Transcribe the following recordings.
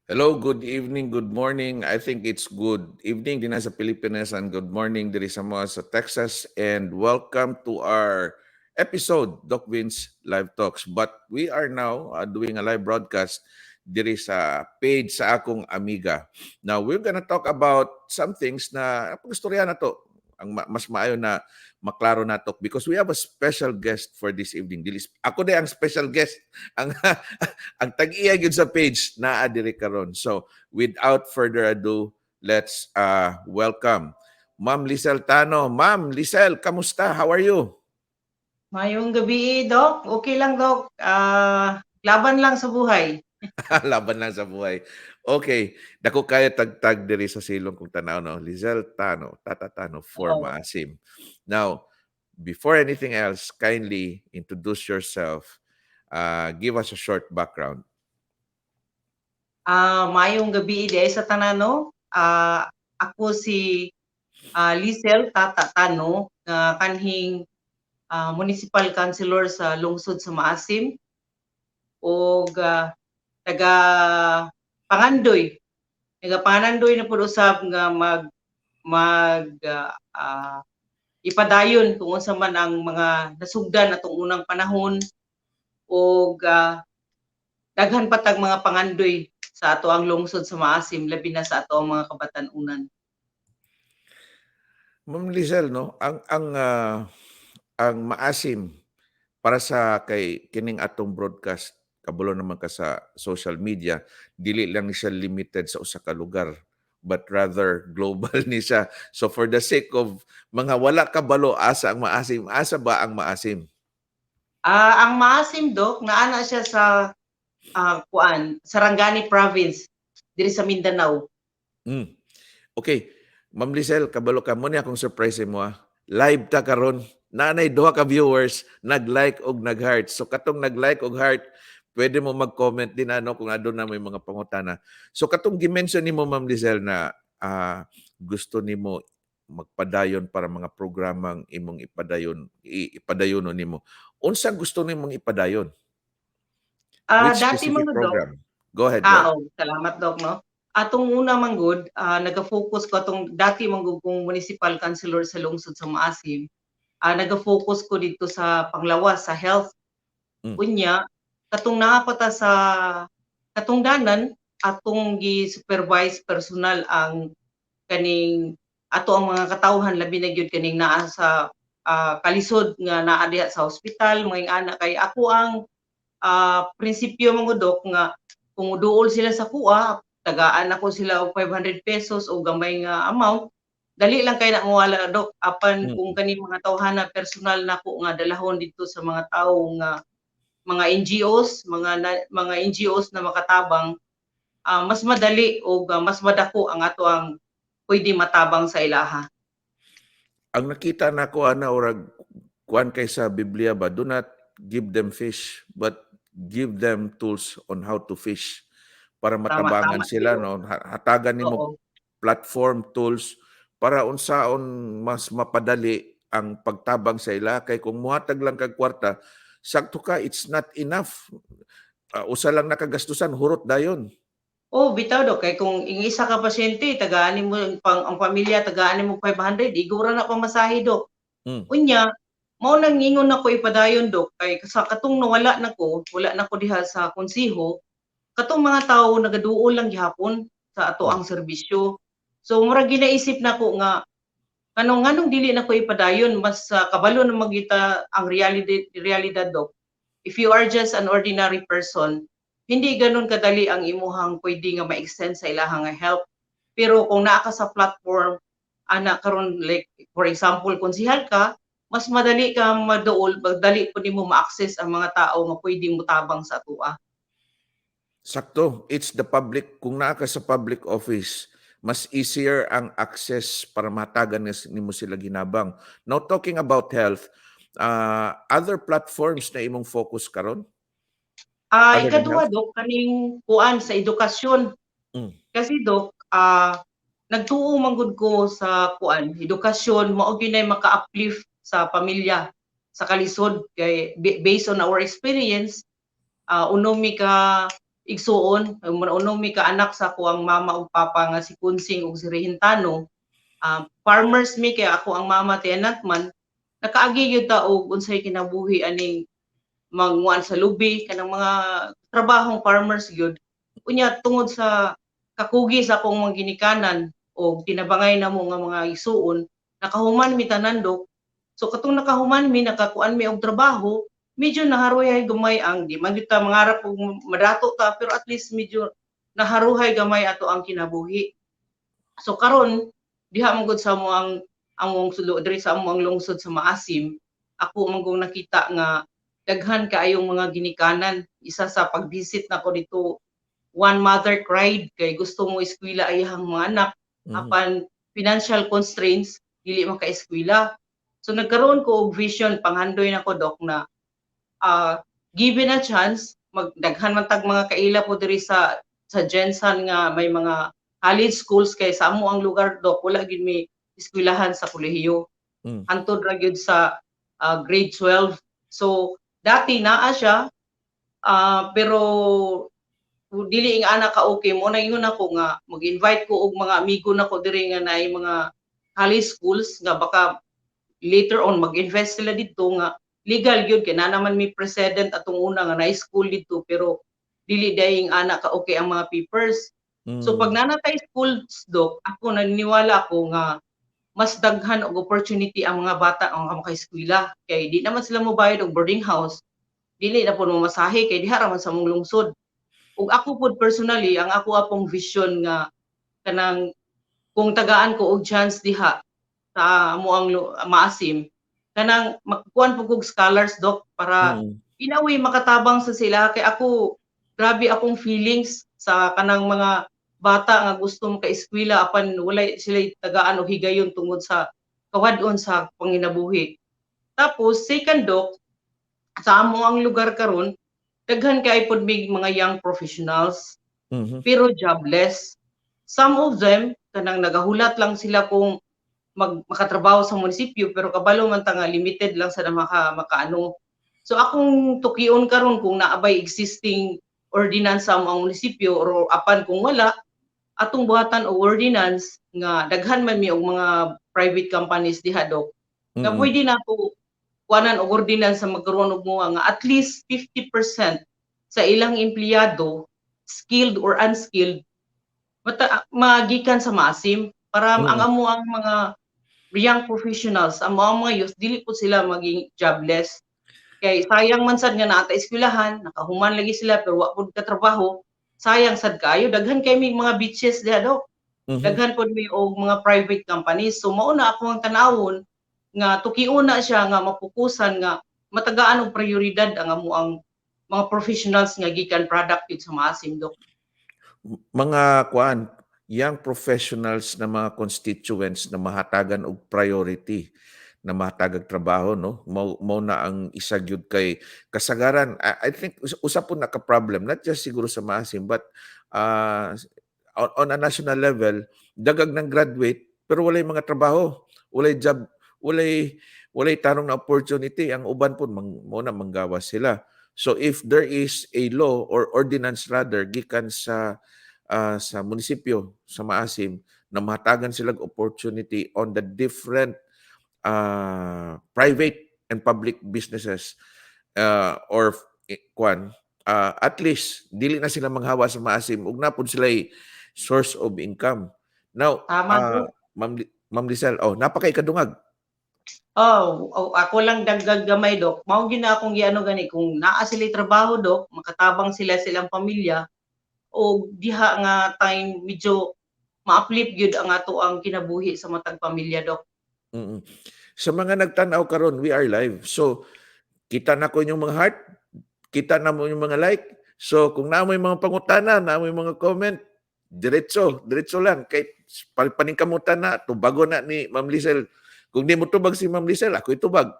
Hello, good evening, good morning. I think it's good evening din sa Pilipinas and good morning diri sa mga sa Texas and welcome to our episode, Doc Vince Live Talks. But we are now doing a live broadcast diri sa page sa akong amiga. Now, we're gonna talk about some things na pag-istorya na to. Ang mas maayo na maklaro nato because we have a special guest for this evening. Dili ako di ang special guest. Ang tag-iya gyud sa page naa diri karon. So, without further ado, let's welcome Ma'am Lisel Tano. Ma'am Lisel, kamusta? How are you? Maayong gabi, Doc. Okay lang, Doc. Laban lang sa buhay. Laban lang sa buhay. Okay, dako kayo tagtag diri sa silong kung tanaw, no. Lisel Tano, Tata Tano for Oo. Maasim. Now, before anything else, kindly introduce yourself. Give us a short background. Maayong gabi diay sa tanan, no. Ako si Lisel Tata Tano nga kanhing municipal councilor sa lungsod sa Maasim ug taga pangandoy. Taga pangandoy na pud usab nga mag mag ah, ah, ipadayon kung unsa man ang mga nasugdan atong unang panahon ug daghan pa tag mga pangandoy sa ato ang lungsod sa Maasim, labi na sa ato ang mga kabatan-unan. Ma'am Lisel, no, ang Maasim para sa kay kining atong broadcast, kabalo naman ka sa social media, dili lang ni siya limited sa usa ka lugar but rather global ni siya. So for the sake of mga wala kabalo asa ang Maasim, asa ba ang Maasim? Ang Maasim, Dok, naa na siya sa kuan, Sarangani Province diri sa Mindanao. Okay. Ma'am Lisel, kabalo ka mo ni akong surprise mo ah. Live ta karon. Naanay duha ka viewers nag-like og nag-heart. So katong nag-like og heart, pwede mo mag-comment din ano kung aduna may mga pangutana. So katong gi-mention nimo, Ma'am Lisel, na gusto nimo magpadayon para mga programang imong ipadayon ipadayonon nimo. Unsa gusto nimong ipadayon? Which Dati specific mga Dok, program? Go ahead, go ahead. Oh, salamat, Dok, no. Atong una man gud, naga-focus ko atong dati man gud kong municipal councilor sa lungsod sa Maasim. Naga-focus ko dito sa panglawas, sa health. Unya, katong naa pa ta sa katungdanan, atong gi-supervise personal ang kaning ato ang mga katawhan, labi na gyud kaning naa sa kalisod nga naa diha sa ospital, mga ana, kay ako ang prinsipyo mga Dok nga kung duol sila sa kuha, tagaan ako sila og 500 pesos o gamay nga amount, dali lang kay na mawala, Dok. Apan kung kaning mga tawhana personal nako nga dalahon dito sa mga tawo nga mga NGOs, mga NGOs na makatabang, mas madali og mas madako ang ato ang pwede matabang sa ilaha. Ang nakita nako ana, urag kuan kay sa Biblia ba, do not give them fish but give them tools on how to fish para matabangan Tama sila gyud. No, hatagan nimo platform, tools para unsaon mas mapadali ang pagtabang sa ila, kay kung muhatag lang kag kwarta, sakto ka, it's not enough. Usa lang nakagastusan, hurot dayon. Oh, bitaw, Dok, kay kung ing isa ka pasyente tagaan nimo pang ang pamilya, tagaan nimo 500, igo ra na pamasahe, Dok. Unya, mao nang ingon nako ipadayon, Dok, kay sa katong nawala na ko, wala na ko diha sa konseho, katong mga tawo nagaduol lang gihapon sa ato ang serbisyo. So murag ginaisip nako nga nganong dili na ko ipadayon, mas kabalo na magita ang reality realidad, Dok. If you are just an ordinary person, hindi ganon kadali ang imuhang pwede nga ma-extend sa ilahang nga help. Pero kung naa ka sa platform ana karon, like for example konsihal ka, mas madali ka maduol, madali po nimo ma-access ang mga tao nga pwede mo tabang sa atoa. Sakto, it's the public. Kung naa ka sa public office, mas easier ang access para matagan nimo sila ginabang. Now, talking about health, other platforms na imong focus karon? Other than Ikaduha health? Dok, kaning kuan sa edukasyon. Kasi Dok, nagtuo man gud ko sa kuan, edukasyon mao gyud nay maka-uplift sa pamilya sa kalisod kay based on our experience, unom mi ka Igsuon, uno mi ka anak sa akoang mama ug papa nga si Kunsing ug si Rehintano. Farmers mi kay ako ang mama tenant man, nakaagi gyud ta og unsay kinabuhi aning manguan sa lubi, kanang mga trabahong farmers gyud. Unya tungod sa kakugi sa akong mga ginikanan o tinabangay namo nga mga igsuon, nakahuman mi tanan, Dok. So katong nakahuman mi, nakakuan mi og trabaho, medyo naharuhay gamay ang, di man gyud ta mangarap og madato ta, pero at least medyo naharuhay gamay ato ang kinabuhi. So karon diha man gud sa mo ang among sulo diri sa among lungsod sa Maasim, ako man gud nakita nga daghan kaayong mga ginikanan. Isa sa pag-visit nako dito, one mother cried kay gusto mo eskwela ayang mga anak, apan financial constraints, dili maka-eskwela. So nagkaroon ko og vision, panghandoy nako, Dok, na given a chance, magdaghan man tag mga kaila po diri sa GenSan nga may mga college schools, kay sa amo ang lugar, Dok, wala gyud may eskwelahan sa kolehiyo. Hantod ra gyud sa grade 12. So dati naa siya, pero dili ing ana ka okay mo na. Ingon ako nga mag-invite ko og mga amigo nako diri nga naay mga college schools, nga baka later on mag-invest sila didto nga legal gyud, kay na naman may precedent atong una nga na school didto pero dili daying ana ka okay ang mga papers. So pag naa na tay schools, Dok, ako naniniwala ako nga mas daghan og opportunity ang mga bata ang maka-eskwela kay di naman sila mobayad og boarding house, dili na pud momasahe kay diha ra man sa among lungsod. Ug ako pud personally, ang ako apong vision nga kanang kung tagaan ko og chance diha sa amo ang Maasim, kanang magkuan pud kog scholars, Dok, para in a way makatabang sa sila, kay ako grabe akong feelings sa kanang mga bata nga gusto maka-eskwela apan walay sila tagaan og higayon tungod sa kawad-on sa panginabuhi. Tapos second, Dok, sa amo ang lugar karon daghan kay pod mig mga young professionals pero jobless. Some of them kanang nagahulat lang sila kung makatrabaho sa munisipyo, pero kabalo man ta nga limited lang sa makaano. So akong tukion karon kung naa bay existing ordinance sa among munisipyo or apan kung wala, atong buhatan og ordinance nga daghan man mi og mga private companies diha, Dok, nga pwede nato kuanan og ordinance sa magkaroon og mga nga at least 50% sa ilang empleyado, skilled or unskilled, mata magikan sa Maasim para ang amo ang mga young professionals, amo ang mga youth, dili po sila maging jobless. Kay sayang man sad nga naa ta eskwelahan, nakahuman lagi sila pero wa pud katrabaho, sayang sad kaayo. Daghan kay mig mga beaches diha, Dok. Daghan pod mi og mga private companies. So mao na ako ang tanawon nga tukiuna siya nga mapukusan nga matagaan og prioridad ang amo ang mga professionals nga gikan product yun sa Maasim, Dok. Mga kuan, young professionals na mga constituents na mahatagan og priority na mahatagag trabaho, no? Mao na ang isa gyud kay kasagaran, I think usa po na ka problem, not just siguro sa Maasim but on a national level. Dagag ng graduate pero walay mga trabaho, walay job, walay tarong na opportunity. Ang uban po mo na manggawas sila. So if there is a law or ordinance rather gikan sa munisipyo sa Maasim na mahatagan silang opportunity on the different private and public businesses or kwan, at least dili na sila manghawa sa Maasim ug naa pod sila source of income. Now, Tama, Dok. Ma'am Lizelle, oh, napakay kadungag. Oh, ako lang dagdag gamay, Dok. Mao gyud na akong giano gani kung naa sila trabaho, Dok, makatabang sila silang pamilya o diha nga time medyo ma-uplift gyud ang ato ang kinabuhi sa matag pamilya, Dok. Sa mga nagtan-aw karon, we are live. So kita na ko inyong mga heart, kita na mo yung mga like. So kung naa moy mga pangutana, naa moy mga comment, diretso, diretso lang kay paningkamutan na tubago na ni Ma'am Lizelle. Kung di mo tubag si Ma'am Lizelle, ako itubag.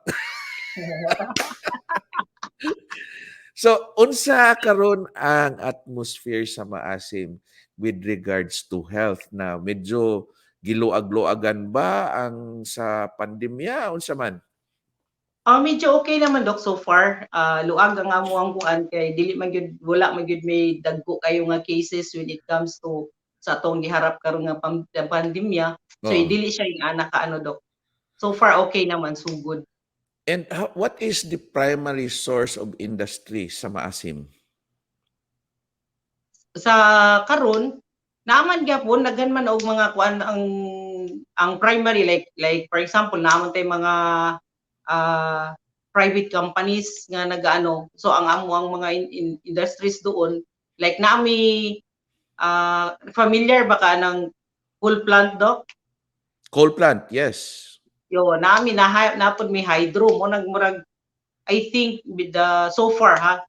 So, unsa karon ang atmosphere sa Maasim with regards to health na medyo giluag-luagan ba ang sa pandemya, unsa man? Ah, medyo okay naman, Dok, so far. Luag ang amo ang kuan kay dili man gyud, wala man gyud may dagko kayo nga cases when it comes to sa atong giharap karon nga pandemya. So dili siya yung ana ka ano, Dok. So far okay naman, so good. And what is the primary source of industry sa Maasim? Sa karon naaman gyapon, daghan man og mga kuan ang primary, like for example, naaman tay mga private companies nga nagaano. So ang amo ang mga industries doon, like nami familiar ba ka ng coal plant, Doc? Coal plant, yes. Yo, nami na napod mi hydro mo nagmurag, I think with the so far ha,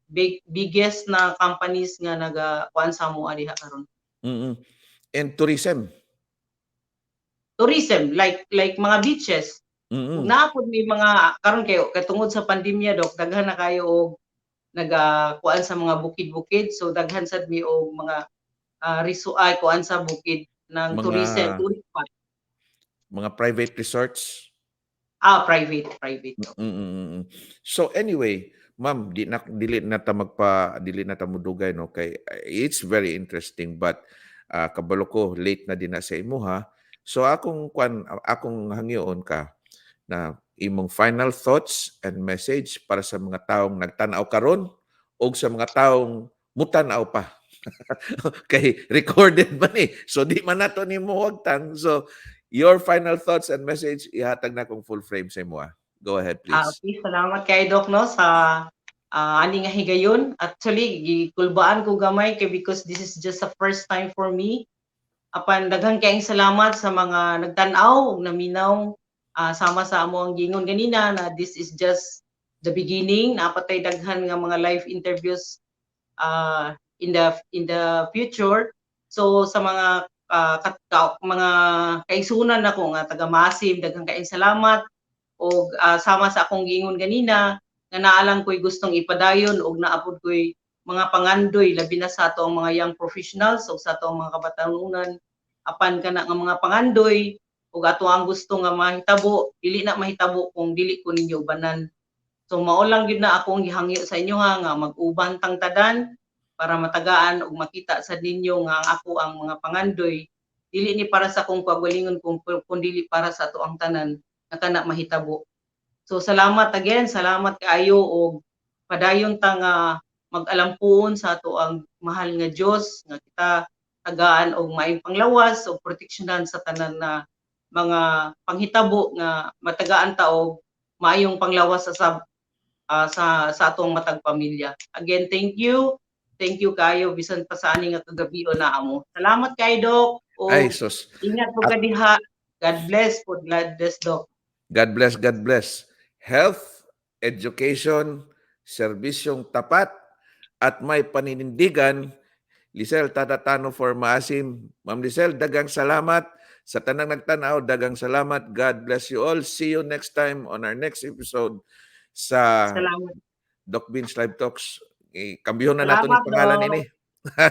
biggest na companies nga naga kuan sa amo diha karon. And tourism. Tourism, like mga beaches. Naa pod may mga karon kayo kay tungod sa pandemya, Dok, daghan na kayo og naga kuan sa mga bukid-bukid, so daghan sad mi og mga ay kuan sa bukid ng tourism, tourist spot. Mga private resorts. Ah, private, private, Dok. So anyway, ma'am, di na dili na ta magpa dili na ta modugay, no, kay it's very interesting, but kabalo ko late na din na sa imuha. So akong kwan, akong hangyoon ka na imong final thoughts and message para sa mga taong nagtan-aw karon o sa mga taong mutan-aw pa. Kay recorded man eh. So di man nato nimo wagtang. So your final thoughts and message, ihatag na kong full frame sa imo. Go ahead, please. Ah, okay, salamat kay Doc, no, sa ani nga higayon. Actually, gikulbaan ko gamay kay because this is just the first time for me. Apan daghan kayong salamat sa mga nagtan-aw ug naminaw, sama sa amo ang gingon ganina na this is just the beginning. Naa pa tay daghan nga mga live interviews in the future. So sa mga mga kaigsunan nako nga taga Maasim, daghan kayong salamat og sama sa akong giingon ganina nga naa lang ko'y gustong ipadayon og naa pod ko'y mga pangandoy labi na sa ato ang mga young professionals ug sa ato ang mga kabatanunan. Apan kana nga mga pangandoy ug ato ang gusto nga mahitabo, dili na mahitabo kung dili ko ninyo ubanan. So mao lang gyud na akong gihangyo sa inyo ha, nga mag-uban tang tanan para matagaan ug makita sa ninyo nga ang ako ang mga pangandoy dili ni para sa akong kaugalingon kung dili para sa ato ang tanan nga kana mahitabo. So salamat again, salamat kaayo og padayon ta nga mag-alampuon sa ato ang mahal nga Dios nga kita tagaan og maayong panglawas og proteksyonan sa tanan na mga panghitabo, nga matagaan ta og maayong panglawas sa atong matag pamilya. Again, thank you. Thank you kayo bisan pa sa ani nga kagabi na amo. Salamat kay Doc. O Ay sus. Ingat po ka diha. God bless po. God bless, Doc. God bless, God bless. Health, education, serbisyong tapat, at may paninindigan. Lisel Tatatano for Maasim. Ma'am Lisel, dagang salamat. Sa tanang nagtanaw, dagang salamat. God bless you all. See you next time on our next episode sa Salamat. Doc Vince Live Talks. Eh, kambihon na nato Salamat, ng pangalan Doc. ini.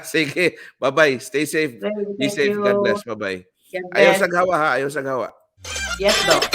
Sige, bye-bye. Stay safe. Thank Be safe. you. God bless. Bye-bye. God Ayaw bless. sa gawa ha. Ayaw sa gawa. Yes, Doc.